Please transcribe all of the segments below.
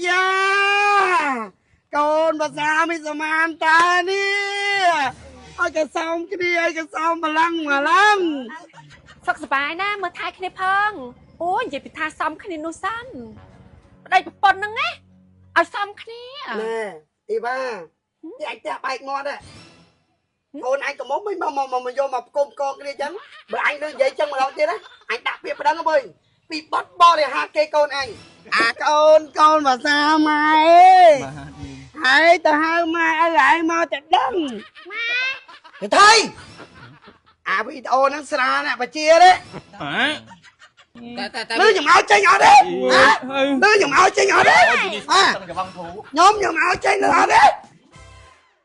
យ៉ាកូនភាសាមិនសមានតានេះឲ្យកសោមគ្នាឲ្យកសោមម្លឹងម្លឹងសុខសប្បាយណាមើលថែគ្នាផងអូនិយាយពីថាសំគ្នានោះសំប្តីប្រពន្ធហ្នឹងណាឲ្យសំគ្នាណែអ៊ីវ៉ានេះអញផ្ទះបែកមាត់ហ៎កូនអញកំមុំមិនមកមកយកមកផ្គុំកងគ្នាចឹងបើអញលើនិយាយចឹងម្ដងទៀតណាអញដាក់ពាក្យប្តឹងវិញពីបត់បរិហាគេកូនអញអាកូនកូនភាសាម៉ែហើយទៅហៅម៉ែឲ្យឯងមកតែដឹងម៉ែទៅថៃអាវីដេអូហ្នឹងស្រាអ្នកបជាទេតែលឺខ្ញុំឲ្យចេញអត់ទេលឺខ្ញុំឲ្យចេញអត់ទេខ្ញុំខ្ញុំឲ្យចេញលឺអត់ទេ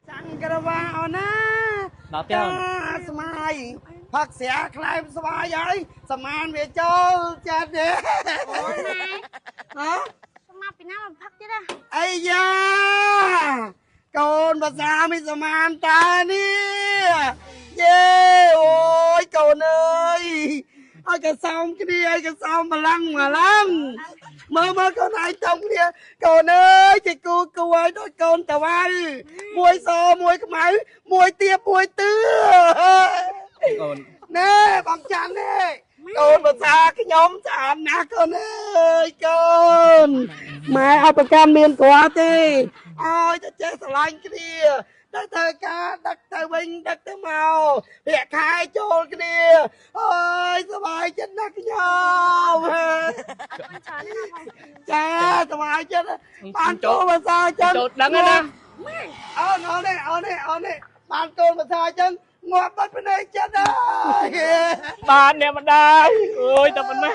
ចង្ក្រវ៉ាអូនណាដល់ផ្ទះស្មាយផឹកស្រាខ្លែមស្វាយហើយសមានវាចូលចិត្តទេអូនម៉ែហ៎មកពីណាមកផឹកទៀតហ៎អីយ៉ាកូនភាសាមិនសមានតានេះយេអូយកូនអើយឲ្យកសោមគ្នាឲ្យកសោមម្លឹងម្លឹងមើលមើលកូនឯងចំគ្នាកូនអើយជាគូគួយដូចកូនតវ៉ៅមួយសមួយខ្មៅមួយទៀបមួយទឿកូនណែបងច័ន្ទនេះកូនភាសាខ្ញុំស្អាតណាស់កូនអើយកូនម៉ែអត់ប្រកាន់មានគ្រាទេឲ្យតែចេះស្រឡាញ់គ្នាទៅធ្វើការដឹកទៅវិញដឹកទៅមកពាក់ខែចូលគ្នាអើយសប្បាយចិត្តណាស់ខ្ញុំចាសប្បាយចិត្តបានកូនភាសាចឹងចូលដឹងណាអូនអូននេះអូននេះអូននេះបានកូនភាសាចឹងងាប់បាត់ភ្នែកចិត្តហើយបានអ្នកម្ដាយអូយតែប៉ុណ្ណេះ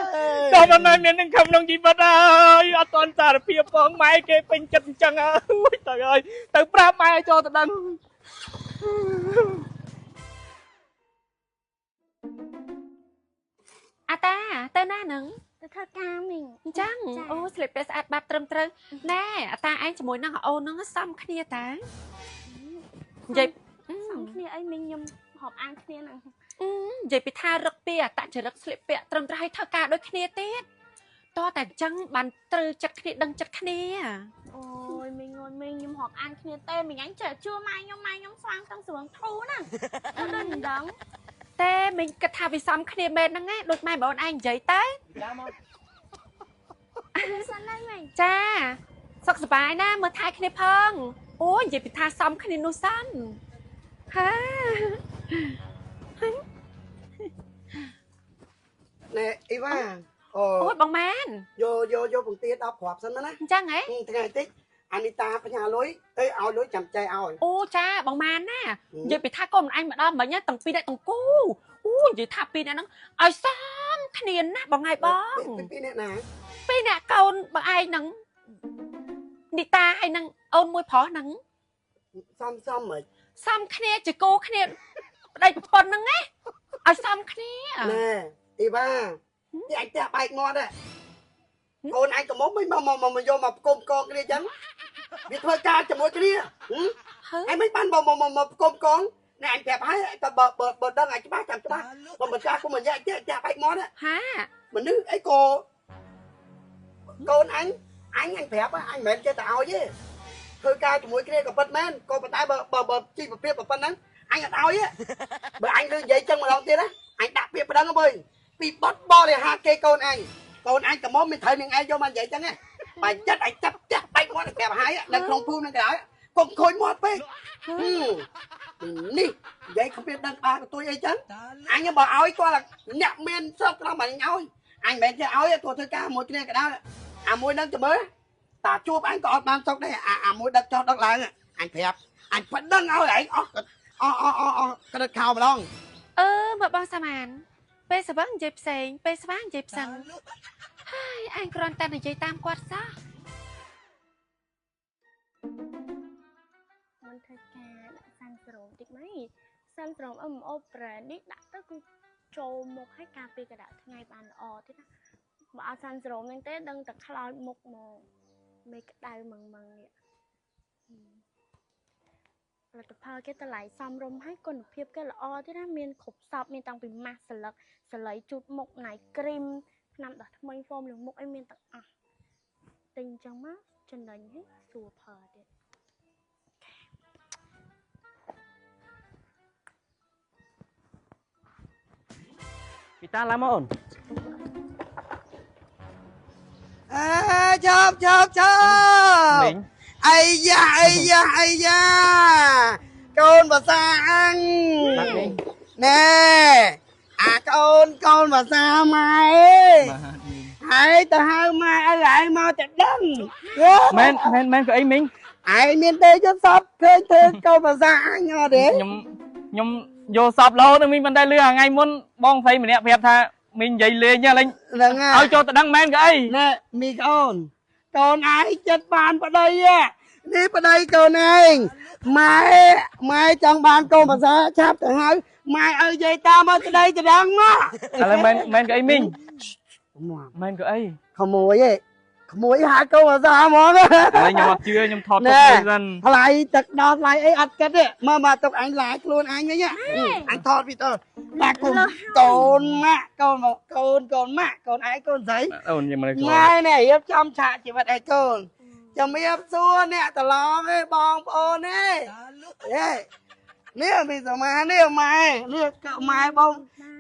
តែប៉ុណ្ណេះមាននឹងខំក្នុងជីវិតហើយអត់តន់សារភាពផងម៉ែគេពេញចិត្តអញ្ចឹងអើយទៅហើយទៅប្រាប់ម៉ែឲ្យចូលទៅដឹងអាតាទៅណានឹងទៅធ្វើការមីងអញ្ចឹងអូស្លៀកពាក់ស្អាតបាត់ត្រឹមត្រូវណែអាតាឯងជាមួយនឹងអូននឹងសំគ្នាតានិយាយសំគ្នាអីមីងខ្ញុំរាប់អានគ្នាហ្នឹងនិយាយពីថារឹកពីអតចរិតស្លៀកពាក់ត្រឹមត្រូវឲ្យធ្វើការដូចគ្នាទៀតតតែអញ្ចឹងបានត្រូវចិត្តគ្នាដឹងចិត្តគ្នាអូយមីងអូនមីងខ្ញុំរាប់អានគ្នាទេមីងអញចេះជួម៉ែខ្ញុំម៉ែខ្ញុំស្វាងទាំងស្រួងធូណាដូចមិនដឹងទេមីងគិតថាវាសំគ្នាមែនហ្នឹងណាដូចម៉ែបងឯងនិយាយទៅចាមកសិនហើយមីងចាសុខសប្បាយណាមើលថែគ្នាផងអូនិយាយពីថាសំគ្នានោះសំហាណែអ៊ីវ៉ាអូយបងម៉ានយកយកយកពងទា10គ្រាប់សិនណាអញ្ចឹងហ៎ថ្ងៃតិចអានីតាផ្ញើលុយទៅឲ្យលុយចាំចែកឲ្យអូចាបងម៉ានណានិយាយពីថាកូនឯងមកដល់មិញទាំងពីរអ្នកទាំងគូអូនិយាយថាពីរអ្នកហ្នឹងឲ្យសំគ្នាណាបងឯងបងពីរអ្នកណាពីរអ្នកកូនបងឯងហ្នឹងនីតាហើយនឹងអូនមួយប្រុសហ្នឹងសំសំហ្មងសំគ្នាជាគូគ្នាប្តីប្រពន្ធហ្នឹងណាឲ្យសំគ្នាណែអ៊ីវ៉ានេះអញផ្ទះបែកមាត់ហ៎កូនអញកំមុំមិនមកមកយកមកផ្គុំកងគ្នាចឹងវាធ្វើការជាមួយគ្នាអញមិនបានមកមកផ្គុំកងណែអញប្រាប់ហើយតែបើបើដឹងអញច្បាស់ចាំច្បាស់បើមិនចាស់គុំមិនយ៉ាផ្ទះបែកមាត់ហាមនុស្សអីក៏កូនអញអញអញប្រាប់អញមិនមែនចេះតែឲ្យទេធ្វើការជាមួយគ្នាក៏ពិតមែនក៏ប៉ុន្តែបើបើជីវភាពប៉ុណ្ណឹងអញអត់ឲ្យទេបើអញលើនិយាយចឹងម្ដងទៀតណាអញដាក់ពាក្យប្តឹងវិញពីបត់បរិហាគេកូនអញកូនអញកំមុំមិនត្រូវនឹងឯងយកមកនិយាយចឹងណាបើចិត្តអញចាប់ផ្ទះបែកមាត់ប្រាប់ហើយនៅក្នុងភូមិនឹងក៏ហើយកុំខូចមាត់ពេកនេះនិយាយគ្មានដឹងបាកទួយអីចឹងអញបើឲ្យគាត់អ្នកមានស្រុកត្រង់អញឲ្យអញមិនមែនចេះឲ្យទោះធ្វើការមួយគ្នាក៏ដោយអាមួយនឹងចាំមើលតាជួបអញក៏អត់បានសុកដែរអាមួយដឹកចោះដឹកឡើងអញប្រាប់អញប្តឹងឲ្យឯងអស់អស់អស់អស់ក្រិតខោម្ដងអឺមកបងសាមានពេលស្វឹងនិយាយផ្សេងពេលស្វាងនិយាយផ្សឹងហើយអញគ្រាន់តែនិយាយតាមគាត់សោះមិនធ្វើការដាក់សាន់ស្រោមតិចម៉េចសាន់ស្រោម MO brand នេះដាក់ទៅគឺចូលមុខឲ្យការពីកដាក់ថ្ងៃបានល្អទៀតណាបើអត់សាន់ស្រោមហ្នឹងទេដឹងតែខ្លោចមុខមកមេក្តៅម៉ងម៉ងនេះផលិតផលគេតម្លៃសមរម្យហើយគុណភាពគេល្អទៀតណាមានគ្រប់សពមានតាំងពីម៉ាស់ស្លឹកសលៃជូតមុខណៃគ្រីមថ្នាំដោះធ្មេញហ្វូមលាងមុខអីមានទាំងអស់ទិញអញ្ចឹងមក ចំណេញហ្នឹងសួរផលទៀត ពីតាឡើងមកអូន អើចប់ចប់ចប់អីយ៉ាអីយ៉ាអីយ៉ាកូនភាសាអញណែអាកូនកូនភាសាម៉ែហើយទៅហៅម៉ែឲ្យឯងមកតែដឹង មែនមែនមែនក៏អីមីង ឯងមានទេយកសពឃើញធ្វើកូនភាសាអញអត់ទេ ខ្ញុំយកសពរហូតនឹងមីងមិនដែលលឺថ្ងៃមុនបងស្រីម្នាក់ប្រាប់ថាមីងនិយាយលេងហ្នឹងឲ្យចូលទៅដឹងមែនក៏អី ណែមីកូនកូនឯងចិត្តបានប្តីនេះប្តីកូនឯងម៉ែម៉ែចង់បានកូនភាសាឆាប់ទៅហៅម៉ែឲ្យយាយតាមឲ្យប្តីទៅដឹងមក ឥឡូវមែនមែនក៏អីមីងមែនក៏អី ក្មួយឯងក្មួយហៅកូនភាសាហ្មង ឥឡូវខ្ញុំអត់ជឿខ្ញុំថតទុកសិន ថ្លៃទឹកដោះថ្លៃអីអត់គិតទេមកមកទុកអញឡាយខ្លួនអញវិញអញថតវីដេអូដាក់កូនកូនម៉ាក់កូនកូនកូនម៉ាក់កូនឯងកូនស្រី អូនខ្ញុំមិន ម៉ែនេះរៀបចំឆាកជីវិតឲ្យកូនជំរាបសួរអ្នកប្រឡងឯងបងប្អូនឯងនេះមានសមានេះម៉ែនេះម៉ែបង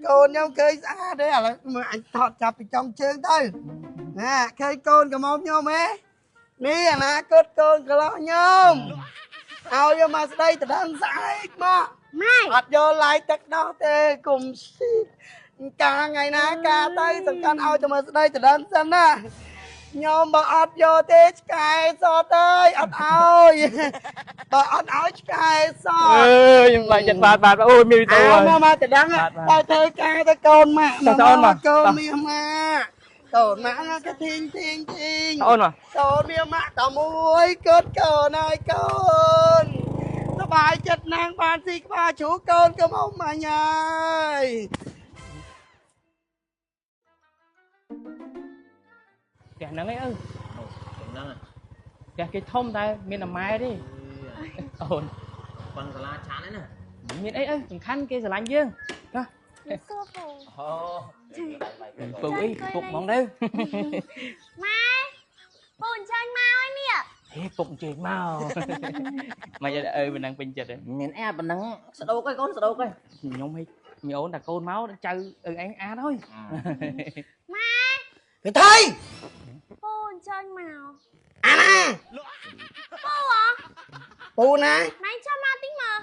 កូនខ្ញុំឃើញស្អាតទេឥឡូវមើលអញថតចាប់ពីចុងជើងទៅណាឃើញកូនកំមុំខ្ញុំហ៎នេះអនាគតកូនកន្លោះខ្ញុំឲ្យយកមកស្ដីតដឹងស្អែកមក ម៉ែ អត់យកឡាយទឹកដោះទេគុំស៊ីកាថ្ងៃណាកាទៅសំខាន់ឲ្យតែមកស្ដីតដឹងសិនណាខ្ញុំបើអត់យកទេឆ្កែសតើយអត់ឲ្យបើអត់ឲ្យឆ្កែសត អើយខ្ញុំឡាយចិត្តបាទបាទអូយមានវីដេអូ មកមកតដឹងទៅធ្វើការទៅកូនម៉ាក់មកកូនមាសម៉ាក់កូនម៉ាក់គេធីងធីងធីង អូនមក កូនមាសម៉ាក់តែមួយកូនកូនហើយកូនសบายចិត្តណាងបានស៊ីក្បាលជ្រូកកូនកុំអុំអញហើយ ផ្ទះហ្នឹងឯងអឺហ្នឹងផ្ទះគេធំតែមានតែម៉ែទេអូន ប៉ុនសាលាឆានហ្នឹងណា មានអីអើសំខាន់គេស្រឡាញ់យើងណា សួរពូ អូ ពូអីពុកហ្មងទៅ ម៉ែពូអញ្ជើញមកហើយនេះ ហេពុកអញ្ជើញមកមិនអើប៉ុណ្ណឹងពេញចិត្ត មានអែប៉ុណ្ណឹងស្ដោកឯងកូនស្ដោកឯង ខ្ញុំហីមីអូនតែកូនមកចៅឪឯងអាតហើយ ម៉ែ គេថៃ ពូអញ្ជើញមក អាណា ពូហ៎ ពូណា ម៉ែចូលមកតិចមក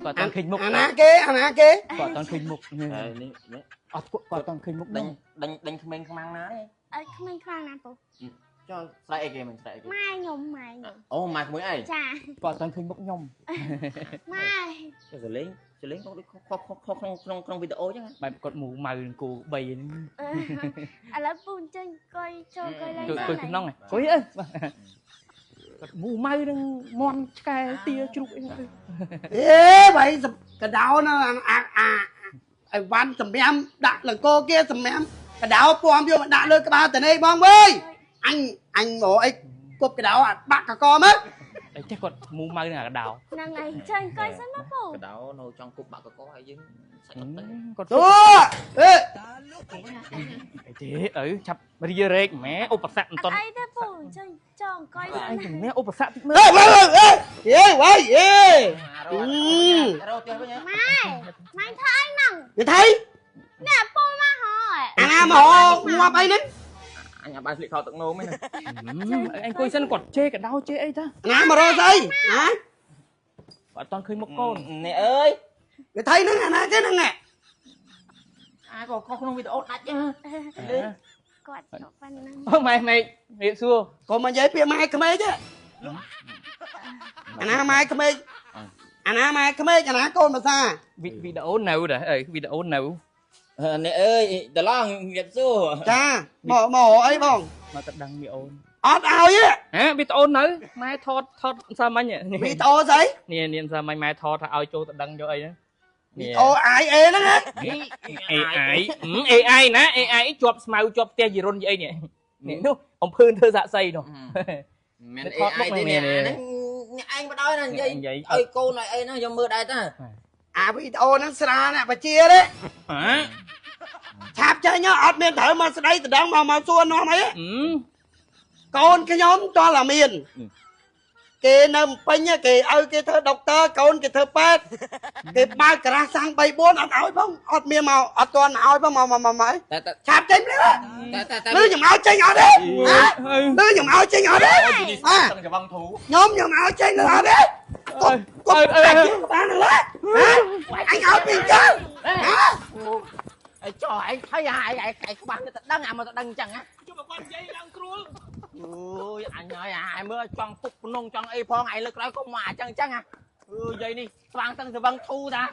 គាត់អត់ឃើញមុខ អាណាគេអាណាគេ គាត់អត់ឃើញមុខ នេះ អត់គាត់អត់ឃើញមុខ ដេញដេញដេញក្មេងខ្មាំងណាទេ អើក្មេងខ្លាំងណាស់ពូ ចុះស្រែកអីគេមិនស្រែកអីគេ ម៉ែខ្ញុំម៉ែខ្ញុំ អូម៉ែក្មួយអី ចា គាត់អត់ឃើញមុខខ្ញុំ ម៉ែ សលេងសលេងគាត់ដូចខុសខុសក្នុងក្នុងក្នុងវីដេអូចឹង បែបគាត់មូម៉ៅនឹងគូ3ហ្នឹង ឥឡូវពូអញ្ជើញអង្គុយចូលអង្គុយលេង អង្គុយក្នុងអង្គុយអើគាត់មូម៉ៅនឹងមន់ឆ្កែទាជ្រូកអីហ្នឹង អេបើកដោនៅអាអាអីវ៉ាន់សម្រាមដាក់លង្គោគេសម្រាមកដោពំយកមកដាក់លើក្បាលតនេះបងវើយអញអញមកអីគប់កដោអាបាក់កកមើល អីចេះគាត់មូម៉ៅនឹងអាកដោ ហ្នឹងហើយអញ្ជើញអង្គុយសិនណាពូ កដោនៅចង់គប់បាក់កកហើយយើងសាច់អត់ទៅ គាត់ ទោអេ អីទេអើឆាប់រីរែកម៉ែឧបសគ្គមិនតន់ អីទេពូអញ្ជើញចង់អង្គុយសិន អីជំនះឧបសគ្គតិចមើល អេអេអេវ៉ៃអេ រកផ្ទះវិញ ម៉ែម៉ែធ្វើអីហ្នឹង គេថៃ នេះពូមកហើយ អាណាមកងាប់អីហ្នឹង អញអាចបានស្លៀកខោទឹកនោមហ្នឹង អញអង្គុយសិនគាត់ជេរកដោជេរអីតា ណាមករកស្អីហ៎ គាត់អត់តន់ឃើញមុខកូន នេះអើយ គេថៃហ្នឹងអាណាគេហ្នឹង អាក៏ខុសក្នុងវីដេអូដាច់ហ៎ គាត់ប៉ុណ្ណឹង អូម៉ែម៉ែរៀបសួរ កុំមកនិយាយពាក្យម៉ែក្មេកទេអាណាម៉ែក្មេកអាណាម៉ែក្មេកអាណាកូនភាសា វីដេអូនៅដែរអីវីដេអូនៅ នេះអើយដឡងរៀបសួរ ចាមកមកអីបង មកទៅដឹងមីអូន អត់ឲ្យទេ ហ៎វីដេអូនៅម៉ែថតថតសាមញ្ញ វីដេអូស្អី នេះនេះសាមញ្ញម៉ែថតថាឲ្យចូលទៅដឹងយកអីហ្នឹង វីដេអូ IA ហ្នឹងហ៎ AI AI ណា AI ជាប់ស្មៅជាប់ផ្ទះយីរុនយីអីនេះនេះនោះអំភឿនធ្វើសាក់សីនោះ មិន AI ទេនេះហ្នឹងឯងបដ ாய் ណានិយាយឲ្យកូនឲ្យអីហ្នឹងយកមើលដែរតា អាវីដេអូហ្នឹងស្រាអ្នកបជាទេ ហ៎ ឆាប់ចេញអត់មានត្រូវមកស្ដីដណ្ដឹងមកមកសួរនាំអី កូនខ្ញុំតើមានគេនៅពេញគេឲ្យគេធ្វើដុកទ័រកូនគេធ្វើពេទ្យគេបើកការ៉ាសាំង3 4អត់ឲ្យផងអត់មានមកអត់ទាន់ឲ្យផងមកមកមកឆាប់ចេញភ្លាម តែ ឬខ្ញុំឲ្យចេញអត់ទេឬខ្ញុំឲ្យចេញអត់ទេ ចវងធូ ខ្ញុំឲ្យចេញអត់ទេកុំកុំអញបានឡើយអញឲ្យពីចឹងហ៎ អីចោឯងថៃឯងឯងក្បាស់ទៅដឹងអាមកទៅដឹងអញ្ចឹងហ៎ ជុំប្រព័ន្ធនិយាយឡើងគ្រួល អូយអញហើយអាយមើលចង់ពុកភ្នងចង់អីផងឯងលើកក្រោយកុំមកអញ្ចឹងអញ្ចឹងហ៎អឺយាយនេះស្វាងតឹងស្វឹងធូតា